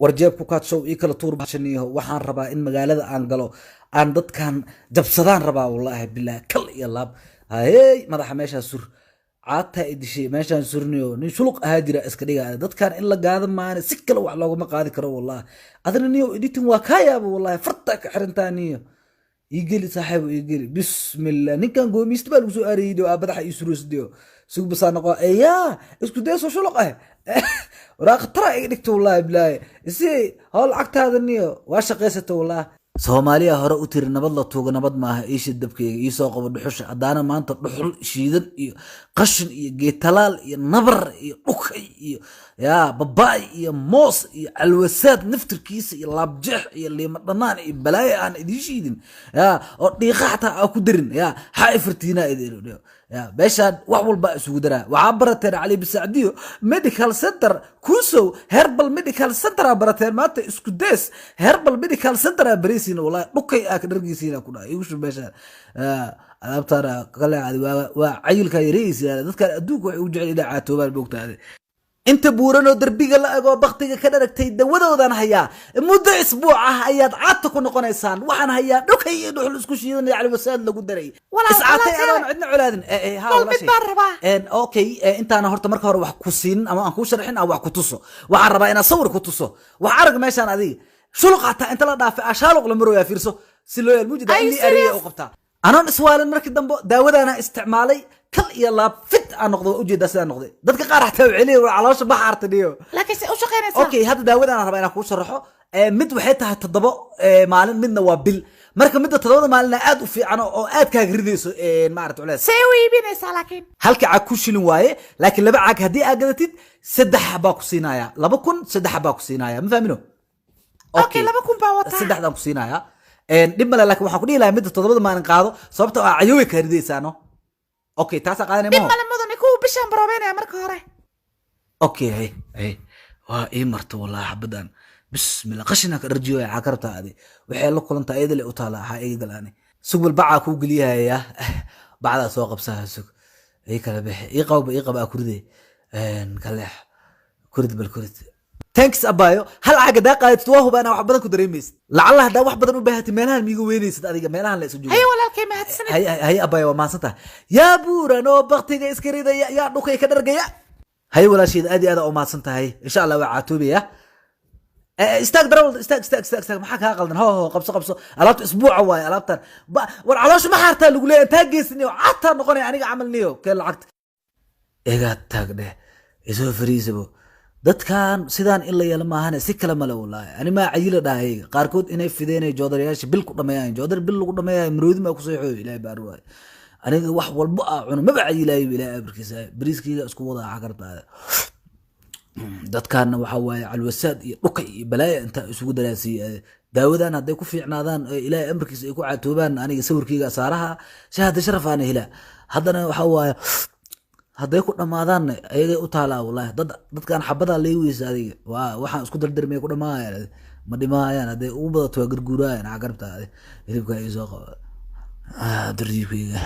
War jeebku kaadshow ii kala tuur bashaniyaho. Waxaan rabaa in magaalada aan galo, aan dadkan jabsadaan rabaa. Wallaahi bilaahi, kal iyo laab. Hayey, madaxa meeshaa sur, caataa i dishay meeshaan surniyo. Nin shuluq ahaa jira iska dhiga. Dadkan in la gaada maane si kale wax loogama qaadi karo. Wallahi adina niyo editing waa kaa yaaba. Wallahi fartaa ka xirantaa niyo. Iigeli saaxiibo, iigeli. Bismillah, ninkan goomiista baa lagu soo aariyey. Aa madaxa ii surosdiyo sugbasaa noqo. Eyaa isku day soo shuluq ah, waraa khatara iga dhigto. Wallahi bilaahi, isi howl lacagtaada niyo waa shaqaysata. Wallahi Soomaaliya hore u tiri, "Nabad la tuugo nabad maaha." Iisha dabkeyga iisoo qabo, dhuxusha haddaana maanta dhuxul shiidan iyo qashin iyo geetalaal iyo nabar iyo dhukay iyo yaa babaay iyo moos iyo calwasaad naftirkiisa iyo laabjeex iyo liima dhanaan iyo balaayo aan idiin shiidin, yaa oo dhiiqa xataa aa ku darin, yaa xaa ifartiinaa idin ya. Meeshaan wax walba isugu daraa. Waxaa barateen Cali Bisacdiyo Medical Center, Kusow Herbal Medical Center aa barateen. Maanta isku dees Herbal Medical Center aa baraysiin. Wallahi dhukay aa ka dhargeysiin ku dhahay. Igu shub meeshaan alaabtaana kale. Waa cayilkaa yareysi. Dadkan adduunka waxay u jecel inay caatoobaan, moogtaade. Inta buuranoo derbiga la egoo baktiga ka dharagtay, dawadoodan hayaa. Muddo isbuuc ah ayaad caata ku noqonaysaan. Waxaan hayaa dhukay iyo dhuxul isku shiidan, caliwasaad lagu daray. Iscaatay adoon cidna colaadin. Ha. Bal mid baan rabaa. Okay, intaana horta marka hore wax ku siinin ama aan kuu sharxin, aan wax ku tuso. Waxaan rabaa inaan sawir ku tuso. Wax arag meeshaan adiga. Shuluq xataa inta la dhaafay ashaaluq la marooyaa. Fiirso si loo yaal mujida Are you ilii ariya serious? u qabtaa anoon iswaalin. Markii dambe daawadaana isticmaalay, kal iyo laab fit aan noqdo. Waa ujeedaa sidaan noqday. Dadka qaar xataa waxay leeyihin, "War caloosha ma xaarta niyo." Laakiin se u shaqaynaysaa? Okay, hadda daawadaan rabaa inaan kuu sharaxo. Mid waxay tahay 7 maalin, midna waa bil. Marka midda 7da maalina aad u fiican oo aad kaaga ridayso maarata culeys. See u iibinaysaa laakiin? Halka caag ku shilin waaye, laakiin laba caag haddii aad gadatid, saddex baa ku siinaya. 2000, saddex baa ku siinaya. Ma fahmino? Okay, 2000 baa wataa. Saddexdaan ku siinaya, dhib male. Laakiin waxaan ku dhihi lahaa midda 7da maalin qaado, sababta oo cayooy kaa ridaysaano. Okay, taasaa qaadanaya. Dhib maho? male mudane, kuwa bishaan baroobeynaya marka hore. Okay, hay hay, waa ii marta wallahi xabadan. Bismillah, qashinaa ka dharjiyo. Waxaa ka rabtaa adi waxay la kulantaa iyada le u taala. Waxaa iga galaani sug, bal bacaa kuu geliyahaya. Bacdaa soo qabsaha, sug, ii kala bixi, ii qabba, ii qaba, aa kuride kaleex kurid, bal kurid. Thanks abayo. Hal caag hadaa qaadatid, waa hubaa inaa wax badan ku dareemaysid. Lacalla haddaa wax badan u baahatid, meelahan miiga weynaysid adiga, meelahan la isu joogo. Haye walaalkay, mahadsanid. Hay hay abaya, waa mahadsantahay. Yaa buuran oo baktiga iska ridaya, yaa dhukay ka dhargaya. Hay walaasheeda, aad iyo aad aa u mahadsan tahay. Insha Allah waa caatoobaya. Istaag darawal, istaag, istaag, istaag, istaag. Maxaa kaa qaldan? Ho ho, qabso, qabso alaabta. Isbuuca waaye alaabtan. War caloosha ma xaartaa lagu leeyahay. Intaa geysniyo cataa noqonaya aniga camal niyo. Kee lacagta iga taag dheh, isoo fariisabo. Dadkan sidaan in la yeelo maahane, si kale male. Wallaahi ani maa cayila dhahayga qaarkood inay fideenay joodarayaasha bil ku dhameeyaan. Joodar bil lagu dhameeyayo, maroodi maa kusoo xooyo. Ilaahay baa waaye, aniga wax walbo aa cuno maba cayilaayo. Ilaahay abarkiisa, bariiskayga isku wadaa xakartaada. Dadkaana waxaa waaye calwasaad iyo dhukay iyo balaaya intaa isugu daraasiiye. Daawadan hadday ku fiicnaadaan oo Ilaahay amarkiisa ay ku caatoobaan, aniga sawirkayga saaraha, shahaada sharaf aana helaa. Haddana waxaa waaye hadday ku dhammaadaanna ayagay u taalaa. Wallahi dad dadkan xabadaa lee weysa adiga. Waa waxaan isku dardarmay ku dhamaayaan, ma dhimaayaan. Hadday ugu badato waa garguuraayaan. Cagarabta adi hilibka ii soo qaba. Dardiibkayga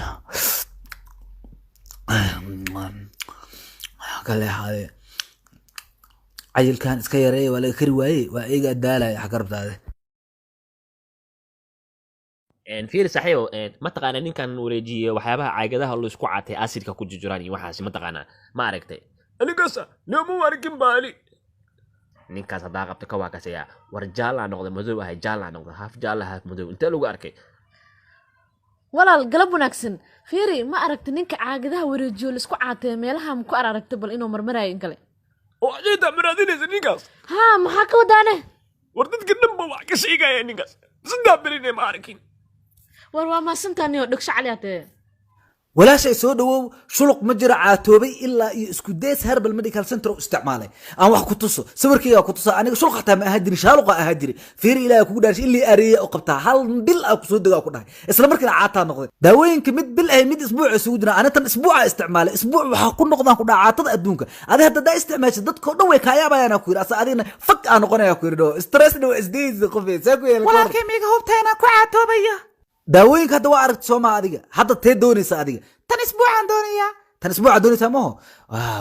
ka leexaade. Cayilkan iska yareeya, waa laga kari waaye, waa iyagaa daalaya xagarabtaade. Fiiri saaxiibo, ma taqaanaa ninkan wareejiye waxyaabaha caagadaha la isku catay, asidka ku jujuraan iyo waxaas? Ma taqaanaa? Ma aragtay? Anigaasa nooma arkin baali. Ninkaas haddaa qabto ka waa kasayaa. War jaallaa noqday, madow ahay, jaallaa noqday, half jaalla, half madow. Intee lagu arkay? Walaal, galab wanaagsan. Fiiri, ma aragta ninka caagadaha wareejiyo laisku caatee meelaha? Ma ku aragta bal inuu marmaraayo in kale? Oo ajeedaa maraadinaysa ninkaas? Haa, maxaa ka wadaane? War dadka dhan ba wax ka sheegaya ninkaas, 3 berine ma arkin. War waa maasantaaniyo dhegsho cali hatee. Walaashay, soo dhawow. Shuluq ma jiro caatoobay ilaa iyo isku days Herbal Medical Center u isticmaalay. Aan wax ku tuso, sawirkayga ku tuso. Aniga shuluq xataa ma ahaan jirin, shaaluqa ahaan jiray. Fiiri, Ilaahay kugu dhaarshay, ilii areeya u qabtaa. Hal bil aa kusoo degaa ku dhahay, isla markiina caataa noqday. Daawooyinka mid bil ahay, mid isbuuc isugu jira. Ani tan isbuuca isticmaalay, isbuuc waxaa ku noqdaan ku dhaha caatada adduunka. Adi hadda daa isticmaashay, dadkoo dhan way kaayabayaan ku yidhi. Asa adigna fag aa noqonaya ku yidhi. Stressna waa isdaysa qofe saa ku yeelan. Walaalkay, miiga hubta inaan ku caatoobayo? Daawooyinka hadda waa aragti soo maa? Adiga hadda tee doonaysa adiga? Tan isbuucaan doonayaa. Tan isbuuca doonaysaa maho?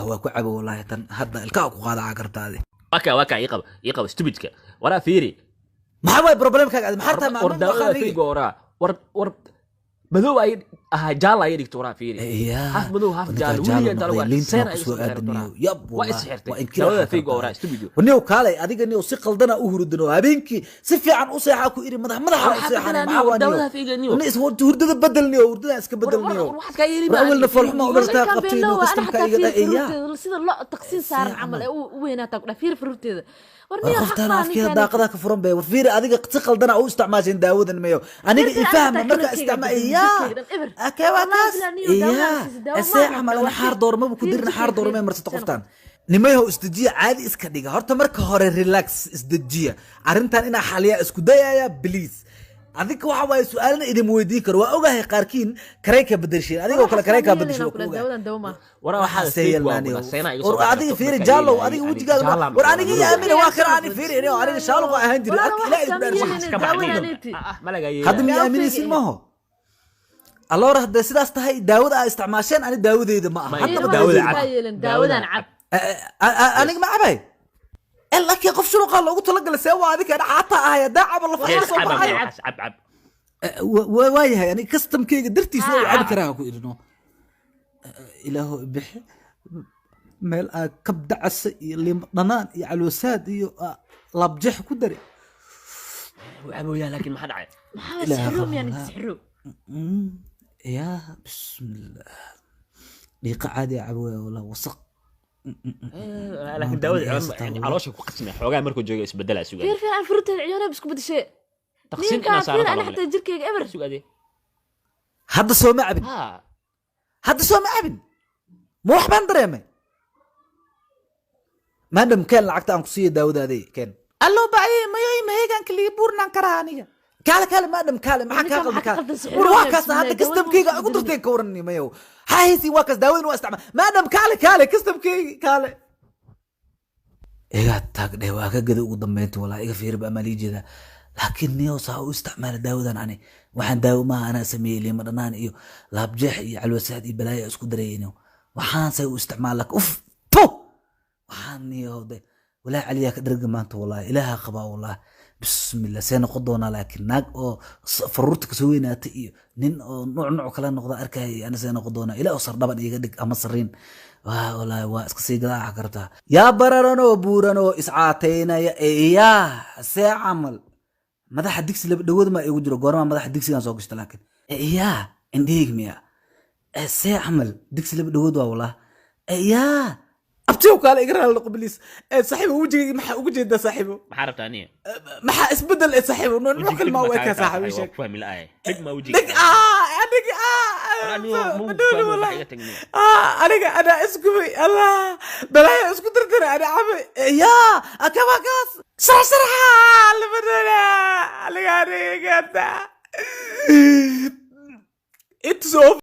Waa ku cabo wallahi. Tan hadda ilkaha ku qaada cagartaadi. Waa kaa, waa kaa, ii qaba, ii qaba, stupidka. Waraa, fiiri. Maxaa waay problemkaaga? Maxaa tahay? War daawada fake waraa. War, war, madow ay ahaa, jaalla ay dhigto. Waraa, fiiri, half madow, half jaalla. Weliga inta lagu arkay seen ay soo xirtay. Yab. Waa is xirtay. Daawada fake waraa, stupid. Niyow, kaalay adiga. Niyow, si qaldana u hurudano habeenkii. Si fiican u seexaa ku iri, madax madaxa u seexan. Maxaa waa daawada fake niyow? Hurdada bedel niyow, hurdada iska bedel niyow. Waxaad kaa yeeli. Awalna foolxuma u dhaltaa qabtay Niyow niyow, kastamka iga iga sida lo taqsiin saaran camal ee u weynaataa ku dhah. Fiir faruurteeda, war war niyow. Qoftaan afkeeda daaqadaha ka furan bay. War fiiri, adiga si qaldana u isticmaasheen daawadan mayo. Aniga ifahma marka isticmaa iya akee waa kaas iya esee camal. Ana xaar doormaba ku dirin, xaar doormay marsata qoftaan. Nimayahow, isdejiya, caadi iska dhiga horta marka hore. Relax, isdejiya. Arrintan inaa xaliyaa isku dayaya, please. Adiga waxa waaye su-aalna idin weydiin karo. Waa ogahay qaarkiin kareyka bedesheen, adigoo kale kareyka bedeshay, waa ku ogahay. Daawadan dawo ma Waraa, waxaa Waxaasee fake waa yeelnaaniyo. seena iga War soo baxay. adiga fiiri, Jaallow, adiga wejigaaga war aniga iyo Aamina waa kana. Ani fiiri inuu aniga shaaluqa ahaan jiray. Arka ilaahay ku dhaarsan. Waxaas ka baxay. Ah, ah, malaga yeelaa. Hadda miya aaminaysin maaho? Alloora, hadday sidaas tahay daawada aa isticmaasheen, ani daawadeyda ma aha. Ma haddaba daawada daawadeyda cab. ma aha. Daawadan cab. Aniga ma cabay. Laakiin qof shuruqaa loogu talagalay see waa adika xataa ahay haddaa cabo lafa Yes, soo cab, baxay. cab, cab, cab. Waayahay, aniga kastamkeyga dartiis waa u cabi Cab. karaa ku idhino. Ilaahu bixi meel aa kab dacasa iyo liimo dhanaan iyo caloosaad iyo laabjeex ku dari. Wuu cabooyaa, laakiin maxaa dhacay? Maxaa Ilaaha sixro miyaan? qabnaa. Sixro. Yaa bismillah, dhiiqa caadi a cabooya wallah, wasaq. Laakiin daawada Maanta yani caloosha ku qasmay xoogaa markuu joogo isbedelaa sugaa. Fiir, fiir, aan faruurteeda ciyoonay isku bedeshay. Taqsiin ninkaa inaa fiir saaran ana xataa jirkeyga eber. Sugaade. Hadda soo ma cabin? Ha. Hadda soo ma cabin? Ma wax baan dareemay? Madam, keen lacagta aan ku siiya daawadaadey, keen. Allo bacye mayo maheeganka lii buurnaan karaa aniga. Kaale, kaale, madam, kaale. Maxaa kaa Ninkan qaldan? maxaa ka Kaale. qaldan? Sixir War waa weyn, kaas hadda bismillah, kastamkeyga daawada ugu ma durteen ka waran nimayow. Haysi waa kaas, daawadan waa isticmaal. Madam, kaale, kaale, kastamkeyga kaale. Iga taag dheh, waa ka gada ugu dambeynta. Walaa iga fiiri ba amaa lii jeedaa, laakiin niyow saa u isticmaala daawadan. Ani waxaan daawo maaha, anaa sameeyey. Liima dhanaan iyo laabjeex iyo calwasaad iyo balaayo isku darayayno. Waxaan say u isticmaala? Uf po, waxaan niyow de walaa caliyaa ka dharga maanta. Walaahi ilaaha qabaa, walaahi bismillah, see noqon doonaa? Laakiin naag oo faruurta kasoo weynaata iyo nin oo nuuc nuuc kala noqda arkaya, ana see noqon doonaa? Ilaah sardhaban iga dhig ama sariin. Waa walaahi waa iska sii gadaaca kartaa. Yaa bararanoo buuranoo iscaataynaya, yaa see camal madaxa digsi laba dhawood ma igu jiro. Goormaa madaxa digsigan soo gashta? Laakiin yaa indhahayg miya see camal digsi laba dhawood waa walaa. Yaa Abtiyow, kaale, iga raali noqo please. Saaxiibo, wejigayga maxaa ugu jeedaa, saaxiibo? Maxaa rabtaa aniga? Maxaa isbedel ee, saaxiibo? Nuuc kalmaa u ekaa, saaxiibo, ii sheeg. Fahmi la'ahay, dhig ma wejiga. Dhig aniga Aniga madhooli wallahi. Aniga anaa isgubay, allah balaayo isku dardaray ana cabay. Yaa akaba kaas. Sharax lamadoola aniga aniga it's over.